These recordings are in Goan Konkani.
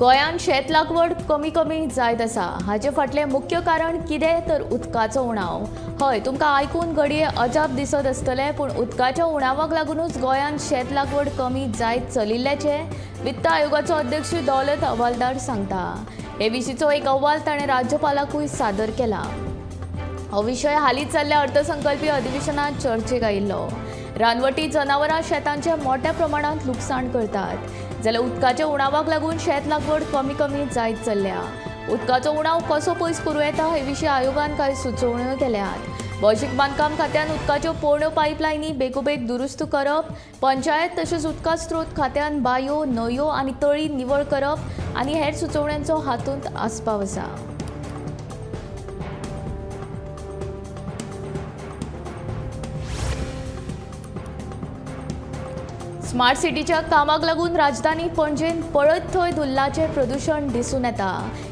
गोंयांत शेत लागवड कमी कमी जायत आसा. हाचे फाटलें मुख्य कारण कितें तर उदकाचो उणाव. हय, तुमकां आयकून घडये अजाप दिसत आसतलें, पूण उदकाच्या उणावाक लागूनच गोंयांत शेत लागवड कमी जायत चलिल्ल्याचें वित्त आयोगाचो अध्यक्ष दौलत हवालदार सांगता. हे विशींचो एक अहवाल ताणें राज्यपालाकूय सादर केला. हो विशय हालींच जाल्ल्या अर्थसंकल्पीय अधिवेशनांत चर्चेक आयिल्लो. रानवटी जनावरां शेतांचें मोठ्या प्रमाणांत लुकसाण करतात, जाल्यार उदकाच्या उणावाक लागून शेत लागवड कमी कमी जायत चल्ल्या. उदकाचो उणाव कसो पयस करूं येता हे विशीं आयोगान कांय सुचोवण्यो केल्यात. भौशीक बांदकाम खात्यान उदकाच्यो पोरण्यो पायपलायनी बेगोबेग दुरुस्त करप, पंचायत तशेंच उदका स्रोत खात्यान बायो, न्हंयो आनी तळी निवळ करप आनी हेर सुचोवण्यांचो हातूंत आस्पाव आसा. स्मार्ट सिटीच्या कामाक लागून राजधानी पणजेन पळत थंय धुल्लाचें प्रदूशण दिसून येता.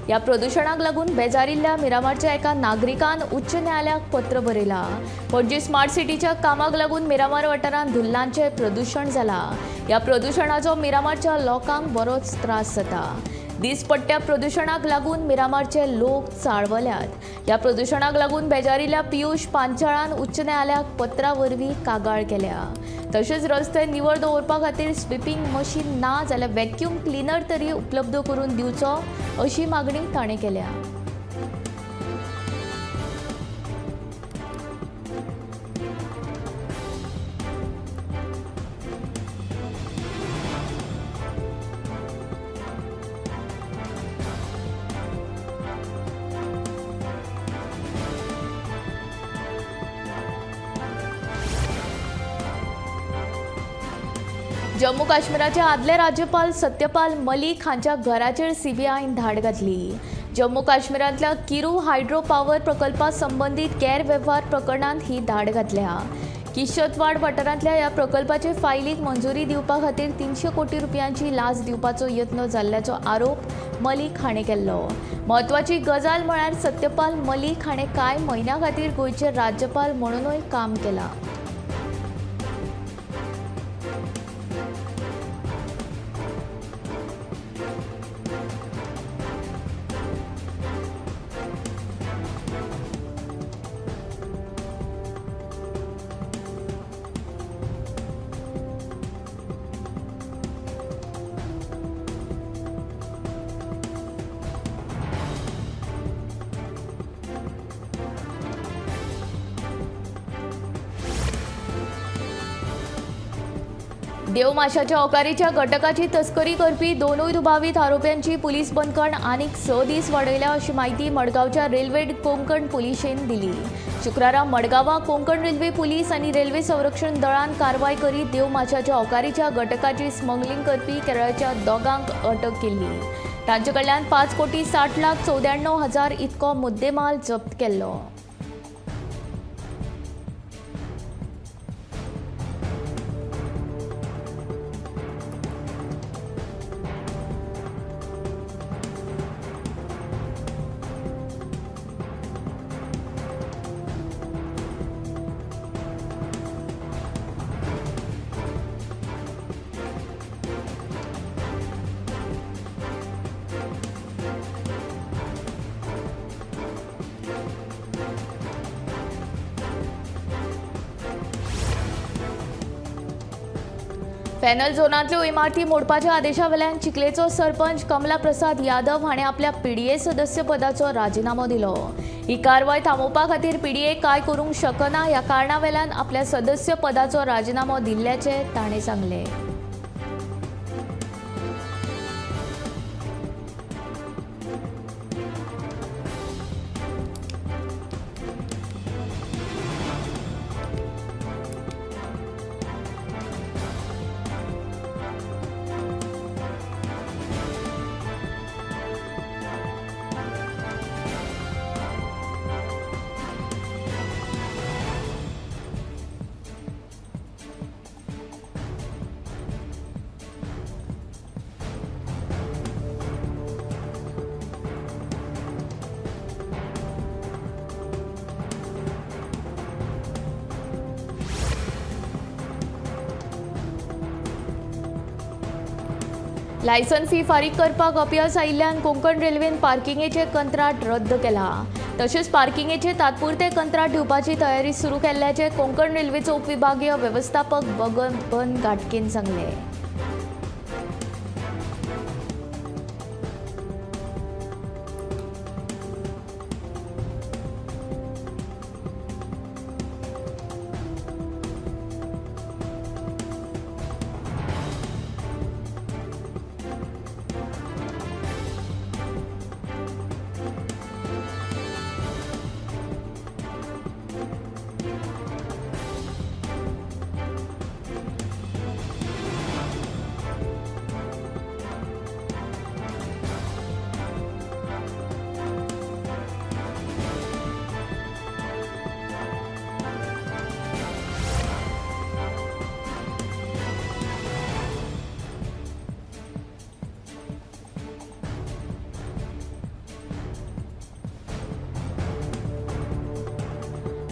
ह्या प्रदूशणाक लागून बेजारिल्ल्या मिरामारच्या एका नागरिकान उच्च न्यायालयाक पत्र बरयलां. पणजी स्मार्ट सिटीच्या कामाक लागून मिरामार वाठारांत धुल्लांचें प्रदूशण जालां. ह्या प्रदूशणाचो मिरामारच्या लोकांक बरोच त्रास जाता. दिसपट्ट्या प्रदूशणाक लागून मिरामारचे लोक चाळवल्यात. ह्या प्रदूशणाक लागून बेजारिल्ल्या पियुष पांचाळान उच्च न्यायालयाक पत्रा वरवीं कागाळ केल्या. तशेंच रस्ते निवळ दवरपा खातीर स्विपिंग मशीन ना जाल्यार व्हॅक्यूम क्लिनर तरी उपलब्ध करून दिवचो अशी मागणी ताणें केल्या. जम्मू काश्मीराचे आदले राज्यपाल सत्यपाल मलिक हांच्या घराचेर सीबीआयन धाड घातली. जम्मू काश्मीरांतल्या किरू हायड्रो पावर प्रकल्पा संबंदीत गैरवेव्हार प्रकरणांत ही धाड घातल्या. किशतवाड वाठारांतल्या ह्या प्रकल्पाचे फायलीक मंजुरी दिवपा खातीर 300 कोटी रुपयांची लांच दिवपाचो यत्न जाल्ल्याचो आरोप मलिक हाणें केल्लो. म्हत्वाची गजाल म्हळ्यार सत्यपाल मलिक हाणें कांय म्हयन्यां खातीर गोंयचे राज्यपाल म्हणूनय काम केलां. देवमाशाच्या ओकारीच्या घटकाची तस्करी करपी दोनूय दुबावीत आरोप्यांची पुलीस बंदखण आनीक 6 दीस वाडयल्या अशी माहिती मडगांवच्या रेल्वे कोंकण पुलिशेन दिली. शुक्रारा मडगांवां कोंकण रेल्वे पुलीस आनी रेल्वे संरक्षण दळान कारवाय करीत देवमाशाच्या ओकारीच्या घटकाची स्मगलिंग करपी केरळच्या दोगांक अटक केल्ली. तांचे कडल्यान 5,60,94,000 इतको मुद्देमाल जप्त केल्लो. पॅनल झोनांतल्यो इमारती मोडपाच्या आदेशा वेल्यान चिखलेचो सरपंच कमला प्रसाद यादव हाणें आपल्या पीडीए सदस्यपदाचो राजिनामो दिलो. ही कारवाय थांबोवपा खातीर पीडीए कांय करूंक शकना ह्या कारणा वेल्यान आपल्या सदस्यपदाचो राजिनामो दिल्ल्याचें ताणें सांगलें. लायसन फी फारीक करपाक अपयस आयिल्ल्यान कोंकण रेल्वेन पार्किंगेचे कंत्राट रद्द केला। तशेंच पार्किंगेचे तात्पुरते कंत्राट दिवपाची तयारी सुरू केल्ल्याचे कोंकण रेल्वेचो उपविभागीय वेवस्थापक बबन घाटकेन सांगले।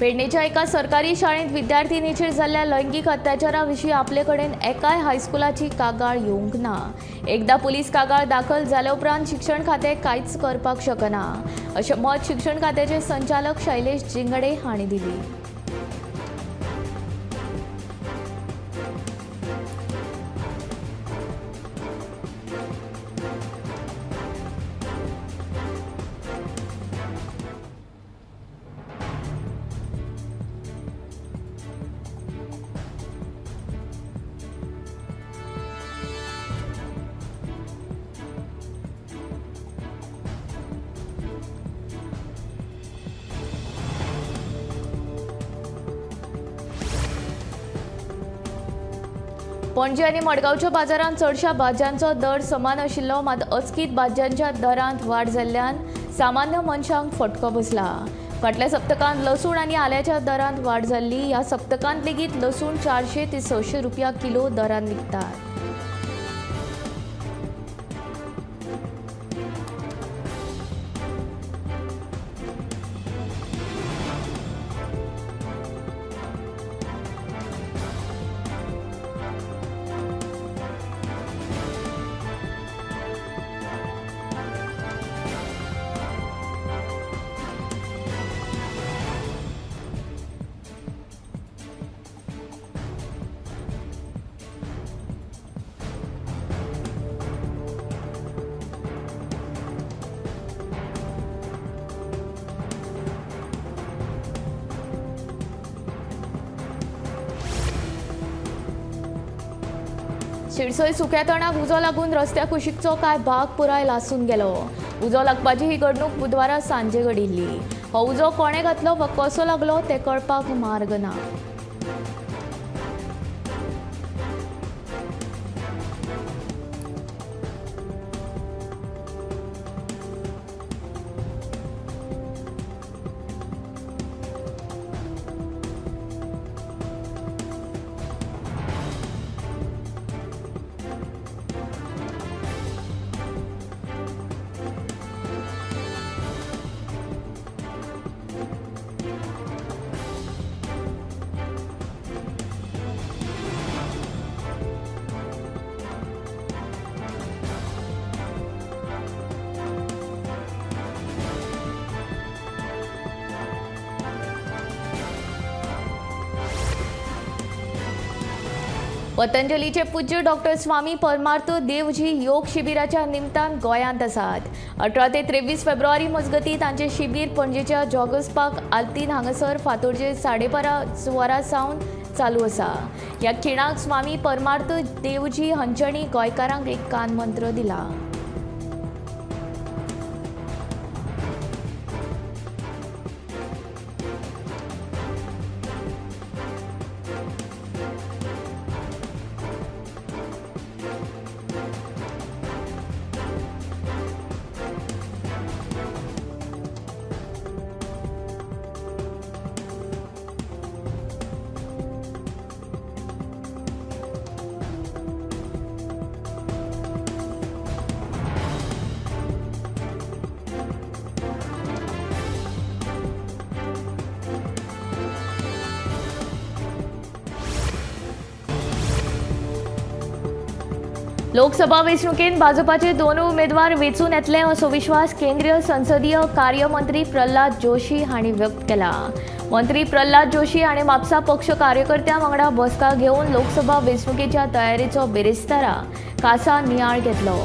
पेडणेच्या एका सरकारी शाळेंत विद्यार्थिनीचेर जाल्ल्या लैंगीक अत्याचारा विशीं आपले कडेन एकाय हायस्कुलाची कागाळ येवंक ना। एकदा पुलीस कागाळ दाखल जाल्या उपरांत शिक्षण खातें कांयच करपाक शकना अशें मत शिक्षण खात्याचे संचालक शैलेश जिंगडे हांणी दिली। पणजी आनी मडगांवच्या बाजारांत चडशा भाजयांचो दर समान आशिल्लो, मात अचकीत भाजयांच्या दरांत वाड जाल्ल्यान सामान्य मनशांक फटको बसला। फाटल्या सप्तकांत लसूण आनी आल्याच्या दरांत वाड जाल्ली। ह्या सप्तकांत लेगीत लसूण 400 ते 600 रुपया किलो दरान विकतात। शिरसय सुक्या तणाक उजो लागून रस्त्या कुशीकचो कांय भाग पुराय लासून गेलो। उजो लागपाची ही घडणूक बुधवारा सांजे घडिल्ली। हो उजो कोणे घातलो वा कसो लागलो तें कळपाक मार्ग ना। पतंजलीचे पूज्य डॉक्टर स्वामी परमार्थ देवजी योग शिबिराच्या निमतान गोंयांत आसात। 18 ते 23 फेब्रुवारी मजगती तांचे शिबीर पणजेच्या जॉगर्स पार्क आल्तीन हांगासर फातोडचे 12:30 वरां सावन चालू आसा। ह्या खिणाक स्वामी परमार्थ देवजी हांच्यांनी गोंयकारांक एक कानमंत्र दिला। लोकसभा वेंचणुकेंत भाजपाचे दोन उमेदवार वेंचून येतले असो विश्वास केंद्रीय संसदीय कार्यमंत्री प्रल्हाद जोशी हांणी व्यक्त केला। मंत्री प्रल्हाद जोशी हांणी म्हापसा पक्ष कार्यकर्त्यां वांगडा बसका घेवन लोकसभा वेंचणुकेच्या तयारेचो बिरेस्तारा खासा नियाळ घेतलो।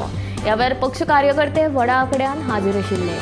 ह्या वेळार पक्ष कार्यकर्ते व्हडा आंकड्यान हाजीर आशिल्ले।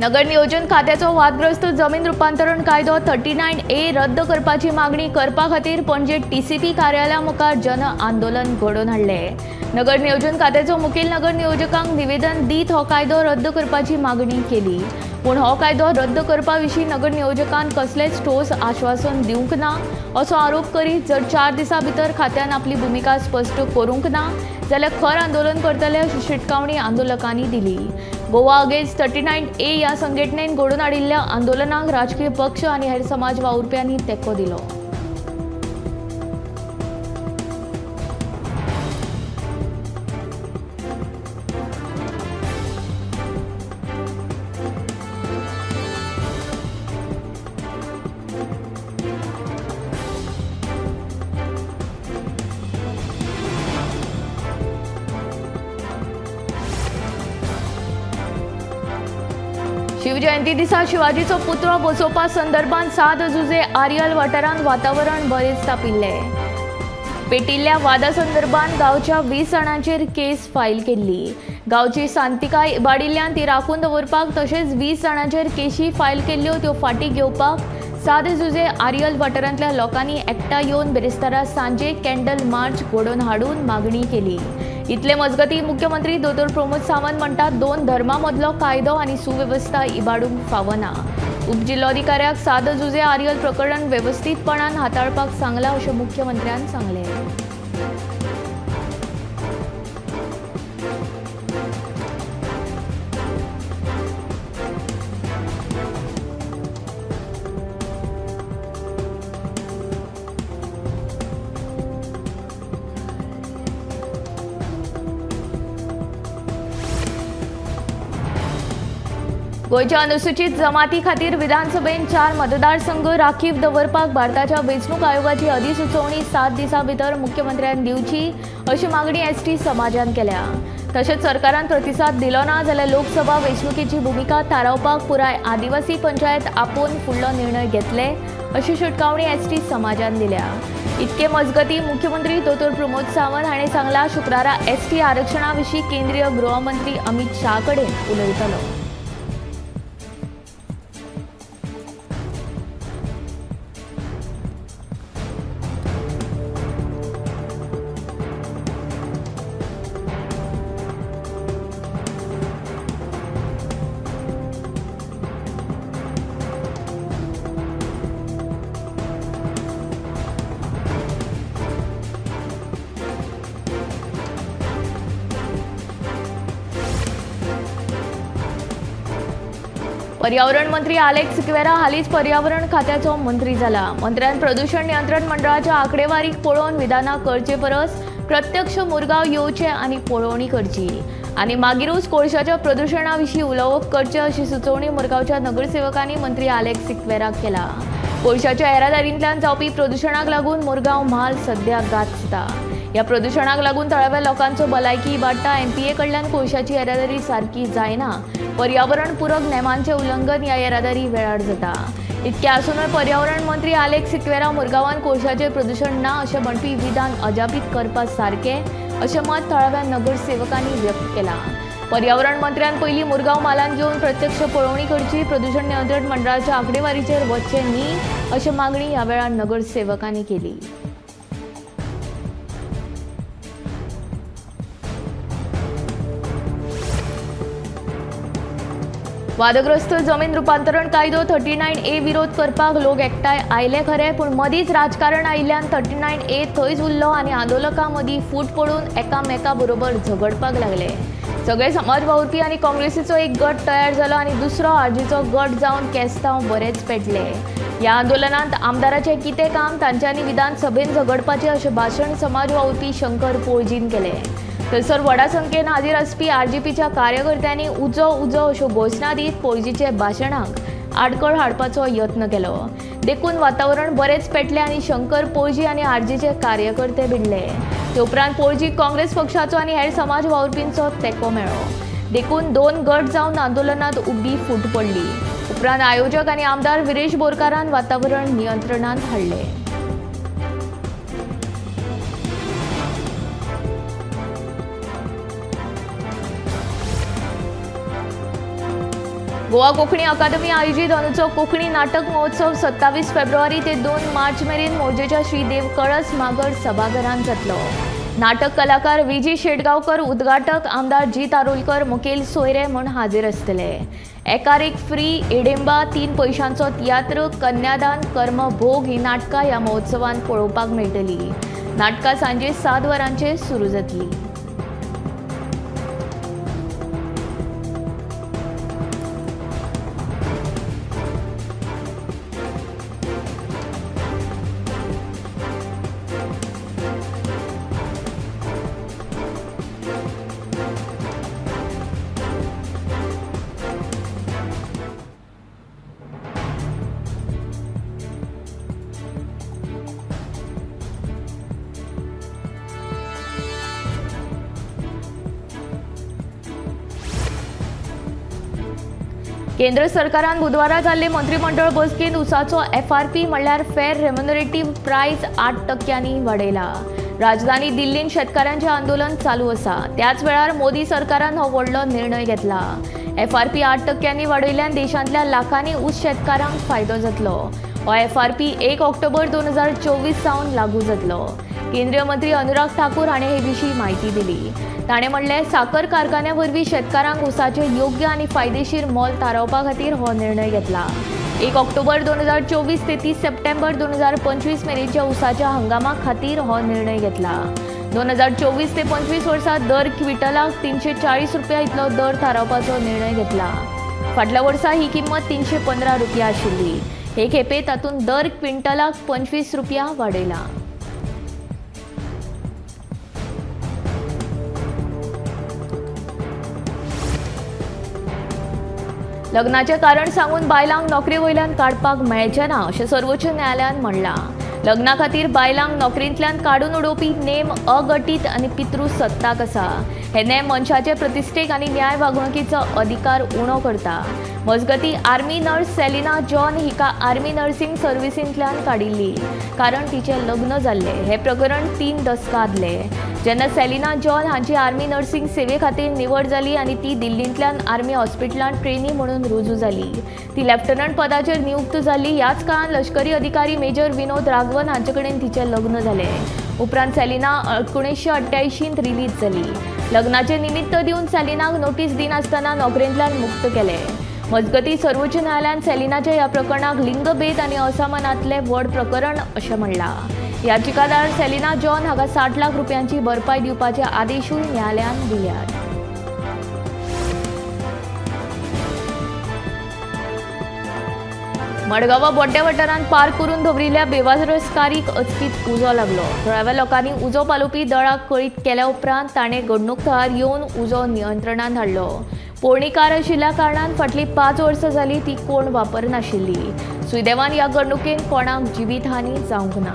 नगर नियोजन खात्याचो वादग्रस्त जमीन रुपांतरण कायदो 39A रद्द करपाची मागणी करपा खातीर पणजे टीसीपी कार्यालया मुखार जन आंदोलन घडोवन हाडलें। नगर नियोजन खात्याचो मुखेल नगर नियोजकांक निवेदन दीत हो कायदो रद्द करपाची मागणी केली। पूण हो कायदो रद्द करपा विशीं नगर नियोजकान कसलेंच ठोस आश्वासन दिवंक ना असो आरोप करीत जर 4 दिसां भितर खात्यान आपली भुमिका स्पश्ट करूंक ना जाल्यार खर आंदोलन करतले अशी शिटकावणी आंदोलकांनी दिली। गोवा अगेन्स्ट 39A ह्या संघटनेन घडोवन हाडिल्ल्या आंदोलनाक राजकीय पक्ष आनी हेर समाज वावुरप्यांनी तेंको दिलो। शिवजयंती दिसा शिवाजीचो पुतळो बसोवपा संदर्भात साद जुजे आर्यल वाठारांत वातावरण बरेंच तापिल्लें। पेटिल्ल्या वादा संदर्भात गांवच्या 20 जाणांचेर केस फायल केल्ली। गांवची शांतिकाय इबाडिल्ल्यान ती राखून दवरपाक तशेंच 20 जाणांचेर केशी फायल केल्ल्यो त्यो फाटीं घेवपाक साद जुजे आर्यल वाठारांतल्या लोकांनी एकठांय येवन बिरेस्तारा सांजे कॅन्डल मार्च घडोवन हाडून मागणी केली। इतले मजगती मुख्यमंत्री दोतोर प्रमोद सावंत म्हणटात दोन धर्मां मदलो कायदो आनी सुवेवस्था इबाडूंक फावना। उपजिल्लोधिकाऱ्याक साद जुजे आर्यल प्रकरण वेवस्थीतपणान हाताळपाक सांगलां अशें मुख्यमंत्र्यान सांगलें। गोंयच्या अनुसूचित जमाती खातीर विधानसभेन 4 मतदारसंघ राखीव दवरपाक भारताच्या वेंचणूक आयोगाची अधिसुचोवणी 7 दिसां भितर मुख्यमंत्र्यान दिवची अशी मागणी एसटी समाजान केल्या। तशेंच सरकारान प्रतिसाद दिलो ना जाल्यार लोकसभा वेंचणुकेची भुमिका थारावपाक पुराय आदिवासी पंचायत आपोवन फुडलो निर्णय घेतले अशी शिटकावणी एसटी समाजान दिल्या। इतके मजगती मुख्यमंत्री दोतोर प्रमोद सावंत हांणी सांगला शुक्रारा एसटी आरक्षणा विशीं केंद्रीय गृहमंत्री अमित शाह कडेन उलयतलो। पर्यावरण मंत्री आलेक्स सिक्वेरा हालींच पर्यावरण खात्याचो मंत्री जाला। मंत्र्यान प्रदूषण नियंत्रण मंडळाच्या आंकडेवारीक पळोवन विधानां करचे परस प्रत्यक्ष मुरगांव येवचें आनी पळोवणी करची आनी मागीरूच कोळशाच्या प्रदूषणा विशीं उलोवप करचें अशी सुचोवणी मुरगांवच्या नगरसेवकांनी मंत्री आलेक्स सिक्वेराक केला। कोळशाच्या येरादारींतल्यान जावपी प्रदूषणाक लागून मुरगांव म्हाल सध्या गाजता। ह्या प्रदूषणाक लागून थळाव्या लोकांचो भलायकी इबाडटा। एमपीए कडल्यान कोळशाची येरादारी सारकी जायना। पर्यावरण पूरक नेमांचे उल्लंघन ह्या येरादारी वेळार जाता। इतके आसूनय पर्यावरण मंत्री आलेक्स सिक्वेरा मुरगांवान कोळशाचें प्रदूषण ना अशें म्हणपी विधान अजापीत करपा सारकें अशें मत थळाव्या नगरसेवकांनी व्यक्त केलां। पर्यावरण मंत्र्यान पयलीं मुरगांव म्हालांत येवन प्रत्यक्ष पळोवणी करची, प्रदूषण नियंत्रण मंडळाच्या आंकडेवारीचेर वचचें न्ही अशी मागणी ह्या वेळार नगरसेवकांनी केली। वादग्रस्त जमीन रुपांतरण कायदो 39A विरोध करपाक लोक एकठांय आयले खरे, पूण मदींच राजकारण आयिल्ल्यान 39A थंयच उरलो आनी आंदोलकां मदीं फूट पडून एकामेका बरोबर झगडपाक लागले। सगळे समाज वावुरपी आनी काँग्रेसीचो एक गट तयार जालो आनी दुसरो आरजीचो गट जावन केस्तांव बरेच पेटले। ह्या आंदोलनांत आमदाराचें कितें काम, तांच्यांनी विधानसभेन झगडपाचें अशें भाशण समाज वावुरपी शंकर पोळजीन केलें। थंयसर व्हडा संख्येन हाजीर आसपी आरजीपीच्या कार्यकर्त्यांनी उजो उजो अश्यो घोशणा दीत पोळजीच्या भाशणाक आडखळ हाडपाचो यत्न केलो। देखून वातावरण बरेंच पेटलें आनी शंकर पोळजी आनी आरजीचे कार्यकर्ते भिडले। ते उपरांत पोळजी काँग्रेस पक्षाचो आनी हेर समाज वावुरपींचो तेंको मेळ्ळो। देखून दोन गट जावन आंदोलनांत उबी फूट पडली। उपरांत आयोजक आनी आमदार विरेश बोरकारान वातावरण नियंत्रणांत हाडलें। गोवा कोंकणी अकादमी आयोजित अंदूचो कोंकणी नाटक महोत्सव 27 फेब्रुवारी ते 2 मार्च मेरेन मोरजेच्या श्री देव कळस मागड सभाघरांत जातलो। नाटक कलाकार विजी शेटगांवकर उद्घाटक, आमदार जीत आरोलकर मुखेल सोयरे म्हूण हाजीर आसतले। एकार एक फ्री, एडेम्बा, 3 पैशांचो तियात्र, कन्यादान, कर्मभोग ही नाटकां ह्या महोत्सवांत पळोवपाक मेळटली। नाटकां सांजे 7 वरांचेर सुरू जातली। केंद्र सरकारान बुधवारा जाल्ले मंत्रिमंडळ बसकेंत उसाचो एफआरपी म्हणल्यार फेर रेम्युनरेटिव्ह प्रायस 8% वाडयला। राजधानी दिल्लींत शेतकारांचें आंदोलन चालू आसा। त्याच वेळार मोदी सरकारान हो व्हडलो निर्णय घेतला। एफआरपी 8% वाडयल्यान देशांतल्या लाखांनी ऊस शेतकारांक फायदो जातलो। हो एफआरपी 1 ऑक्टोबर 2024 सावन लागू जातलो। केंद्रीय मंत्री अनुराग ठाकूर हाणें हे विशीं म्हायती दिली। ताणें म्हणलें, साकर कारखान्या वरवीं शेतकारांक ऊसाचें योग्य आनी फायदेशीर मोल थारावपा खातीर हो निर्णय घेतला। 1 ऑक्टोबर 2024 ते 30 सप्टेंबर 2025 मेरेनच्या ऊसाच्या हंगामा खातीर हो निर्णय घेतला। 2024 ते 25 वर्सा दर क्विंटलाक 340 रुपया इतलो दर थारावपाचो निर्णय घेतला। फाटल्या वर्सा ही किंमत 315 रुपया आशिल्ली। हे खेपे तातूंत दर क्विंटलाक 25 रुपया वाडयला। लग्नाचें कारण सांगून बायलांक नोकरे वयल्यान काडपाक मेळचें ना अशें सर्वोच्च न्यायालयान म्हणलां। लग्ना खातीर बायलांक नोकरेंतल्यान काडून उडोवपी नेम अघटीत आनी पितृसत्ताक आसा। हे नेम मनशाचे प्रतिश्ठेक आनी न्याय वागणुकीचो अधिकार उणो करता। मजगतीं आर्मी नर्स सेलिना जॉन हिका आर्मी नर्सिंग सर्विसींतल्यान काडिल्ली कारण तिचें लग्न जाल्लें। हें प्रकरण 3 दसकां आदलें, जेन्ना सेलिना जॉन हांची आर्मी नर्सिंग सेवे खातीर निवड जाली आनी ती दिल्लींतल्यान आर्मी हॉस्पिटलांत ट्रेनी म्हणून रुजू जाली। ती लेफ्टनंट पदाचेर नियुक्त जाली। ह्याच काळांत लश्करी अधिकारी मेजर विनोद राघवन हांचे कडेन तिचें लग्न जालें। उपरांत सेलिना 1988 रिलीज जाली। लग्नाचें निमित्त दिवन सेलिनाक नोटीस दिनासतना नोकरेंतल्यान मुक्त केलें। मजगतीं सर्वोच्च न्यायालयान सेलिनाच्या ह्या प्रकरणाक लिंगभेद आनी असमानांतलें व्हड प्रकरण अशें म्हणलां। याचिकादार सेलिना जॉन हाका 60 लाख रुपयांची भरपाय दिवपाचे आदेशूय न्यायालयान दिल्यात। मडगांवां बोड्ड्या वाठारांत पार्क करून दवरिल्ल्या बेवारस कारीक अचकीत उजो लागलो। थळाव्या लोकांनी उजो पालोवपी दळाक कळीत केल्या उपरांत ताणें घडणूक थळार येवन उजो नियंत्रणांत हाडलो। पोरणी कार आशिल्ल्या कारणान फाटलीं 5 वर्सां जालीं ती कोण वापरनाशिल्ली। सुदैवान ह्या घडणुकेन कोणाक जिवीतहानी जावंक ना।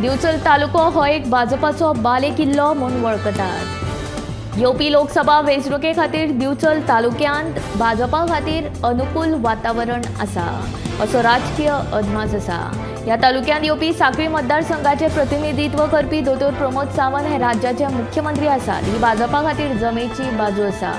दिवचल तालुको हो एक भाजपाचो बाले किल्लो म्हूण वळखतात। येवपी लोकसभा वेंचणुके खातीर दिवचल तालुक्यांत भाजपा खातीर अनुकूल वातावरण आसा असो राजकीय अदमास आसा। ह्या तालुक्यांत येवपी साखळी मतदारसंघाचे प्रतिनिधित्व करपी दोतोर प्रमोद सावंत हे राज्याचे मुख्यमंत्री आसात। ही भाजपा खातीर जमेची बाजू आसा।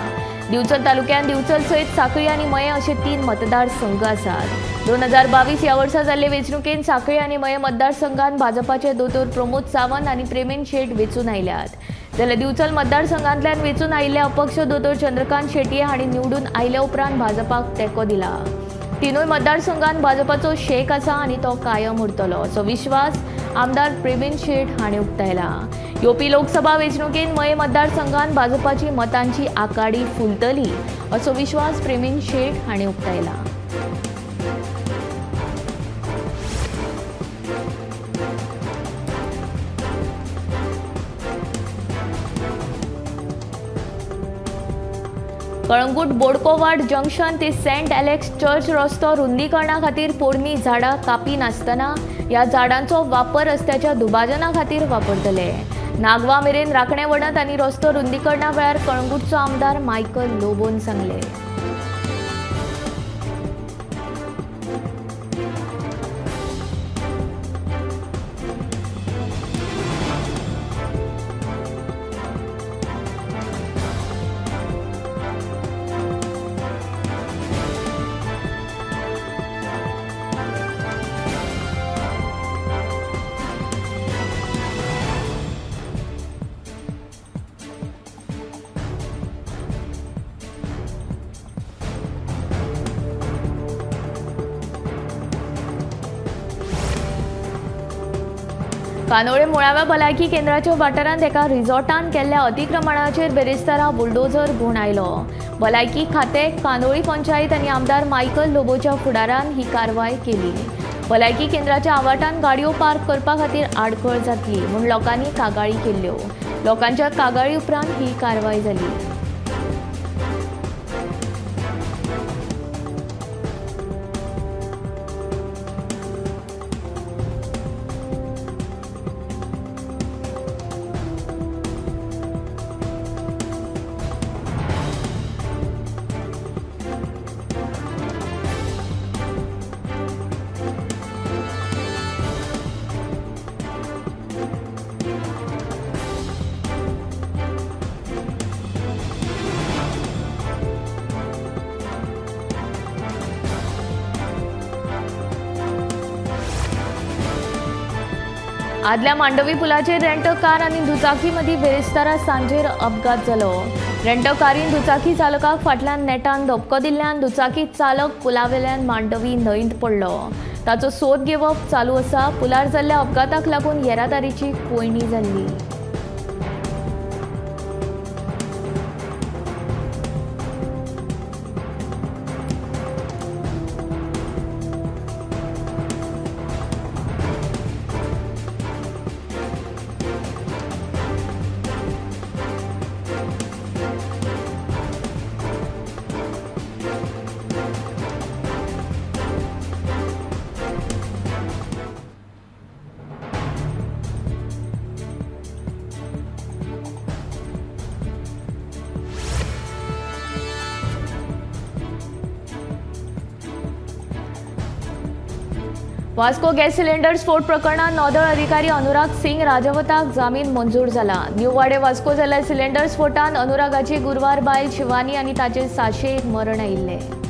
दिवचल तालुक्यांत दिवचल सयत साखळी आनी मयें अशे 3 मतदारसंघ आसात। 2022 ह्या वर्सा जाल्ले वेंचणुकेंत साखळी आनी मयें मतदारसंघात भाजपाचे दोतोर प्रमोद सावंत आनी प्रेमेन शेट वेंचून आयल्यात, जाल्यार दिवचल मतदारसंघांतल्यान वेंचून आयिल्ले अपक्ष दोतोर चंद्रकांत शेटये हांणी निवडून आयले उपरांत भाजपाक तेंको दिला। तिनूय मतदारसंघात भाजपाचो शेक आसा आनी तो कायम उरतलो असो विश्वास आमदार प्रेमेन शेट हांणी उक्तायला। येवपी लोकसभा वेंचणुकेंत मयें मतदारसंघात भाजपाची मतांची आखाडी फुलतली असो विश्वास प्रेमेन शेट हांणी उक्तायला। कळंगूट बोडकोवाड जंक्शन ते सेंट एलेक्स चर्च रस्तो रुंदीकरणा खातीर पोरणी झाडां कापी नासतना ह्या झाडांचो वापर रस्त्याच्या दुभाजना खातीर वापरतले। नागवा मेरेन राखणे वणत आनी रस्तो रुंदीकरणा वेळार कळंगूटचो आमदार मायकल लोबोन सांगले। कानोळे मुळाव्या भलायकी केंद्राच्या वाठारांत एका रिसॉर्टान केल्ल्या अतिक्रमणाचेर बेरेस्तारा बुलडोझर घुंवडायलो आयलो। भलायकी खातें, कानोळी पंचायत आनी आमदार मायकल लोबोच्या फुडारान ही कारवाय केली। भलायकी केंद्राच्या आवाठान गाडयो पार्क करपा खातीर आडखळ जातली म्हूण लोकांनी कागाळी केल्ल्यो। लोकांच्या कागाळी उपरांत ही कारवाय जाली। आदल्या मांडवी पुलाचेर रेंट कार आनी दुचाकी मदीं बेरेस्तारा सांजेर अपघात जालो। रेंट कारीन दुचाकी चालकाक फाटल्यान नेटान धपको दिल्ल्यान दुचाकी चालक पुलावेल्यान मांडवी न्हंयंत पडलो। ताचो सोद घेवप चालू आसा। पुलार जाल्ल्या अपघाताक लागून येरादारीची कोंयडी जाल्ली। वास्को गॅस सिलिंडर स्फोट प्रकरणात नौदळ अधिकारी अनुराग सिंग राजवताक जामीन मंजूर जाला। न्यू वाडे वास्को जाल्ल्या सिलिंडर स्फोटान अनुरागाची गुरवार बायल शिवानी आनी ताचे साशेक मरण आयिल्लें।